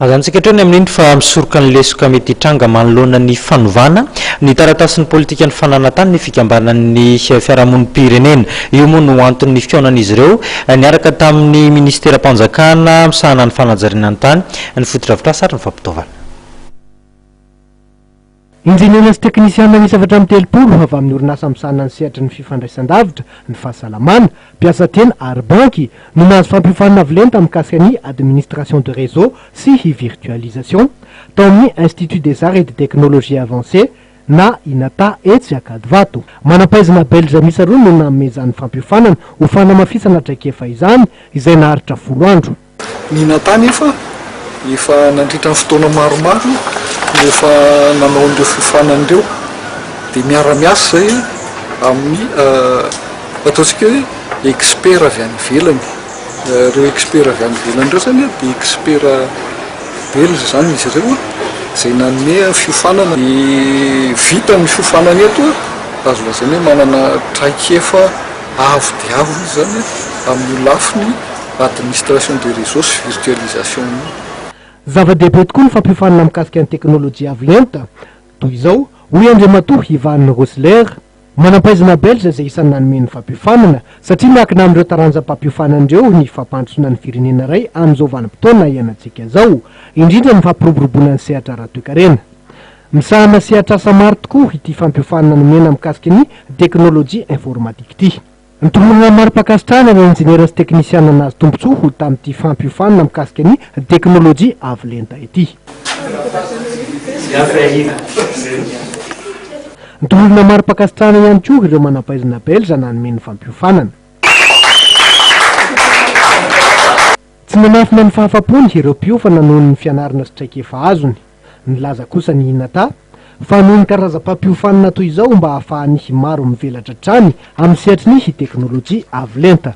Azantsika hatreo ny amin'iny fa misoroka ny lesoka mety hitranga manoloana ny fanovana ny taratasin'ny politikan'ny fananan-tany ny fikambanan'ny fiarahamonim-pirenena. Io moa no anton'ny fihaonan'izy ireo niaraka tamin'ny minisiteram-panjakana misahana ny fanajariana ny tany, ny fotodrafitrasa ary ny fampitaovana. Injeniera sy teknisiana miisa 34 avy amin'ny orinasa misahana ny sehatry ny fifandraisandavitra, ny fahasalamana, mpiasa tena ary banky no nahazo fampiofanana avo lenta mikasika ny administration de réseau sy virtualisation tao amin'ny Institut des Arts et des Technologies Avancées na INATA etsy Ankadivato. Manam-pahaizana belge miisa roa no nanome izany fampiofanana ho fanamafisana traikefa izany izay naharitra folo andro. Ny Nata anefa efa nandritra ny fotoana maromaro no efa nanao an'ireo fiofanana ireo dia miara-miasa izay amin'ny ataontsika hoe expert avy any ivelany. Ireo expert avy any ivelany ireo izany dia expert belge izany izy ireo izay nanome fiofanana. Dia vita ny fiofanana eto, azo lazaina hoe manana traikefa avo dia avo izy izany amin'io lafiny Administration des réseaux sy virtualisation io. Zava-dehibe tokoa ny fampiofanana mikasika ny teknolojia avo lenta toy izao, hoy Andriamatoa Ivan Rossler, manampahaizana belge izay isan'ny nanome ny fampiofanana, satria miankina amin'ireo taranjam-pampiofanana ireo ny fampandrosoana ny firenena iray amin'izao vanim-potoana iainantsika izao, indrindra ny fampiroboroboana ny sehatra ara-toekarena. Misahana sehatr'asa maro tokoa ity fampiofanana nomena mikasika ny teknolojia informatique ity. Nitolorana mari-pankasitrahana ireo injeniera sy teknisiana nahazo tombontsoa ho tamin'ity fampiofanana mikasika ny teknolojia avo lenta ity. Nitolorana mari-pankasitrahana ihany koa ireo manampahaizana belza nanome ny fampiofanana. Tsy nanafina ny fahafapony ireo mpiofana noho ny fianarana sy traikefa azony. Nilaza kosa ny Hinata fa noho ny karazam-pampiofanana toy izao mba hahafahan'ny maro mivelatra hatrany amin'ny sehatry ny teknolojia avo lenta.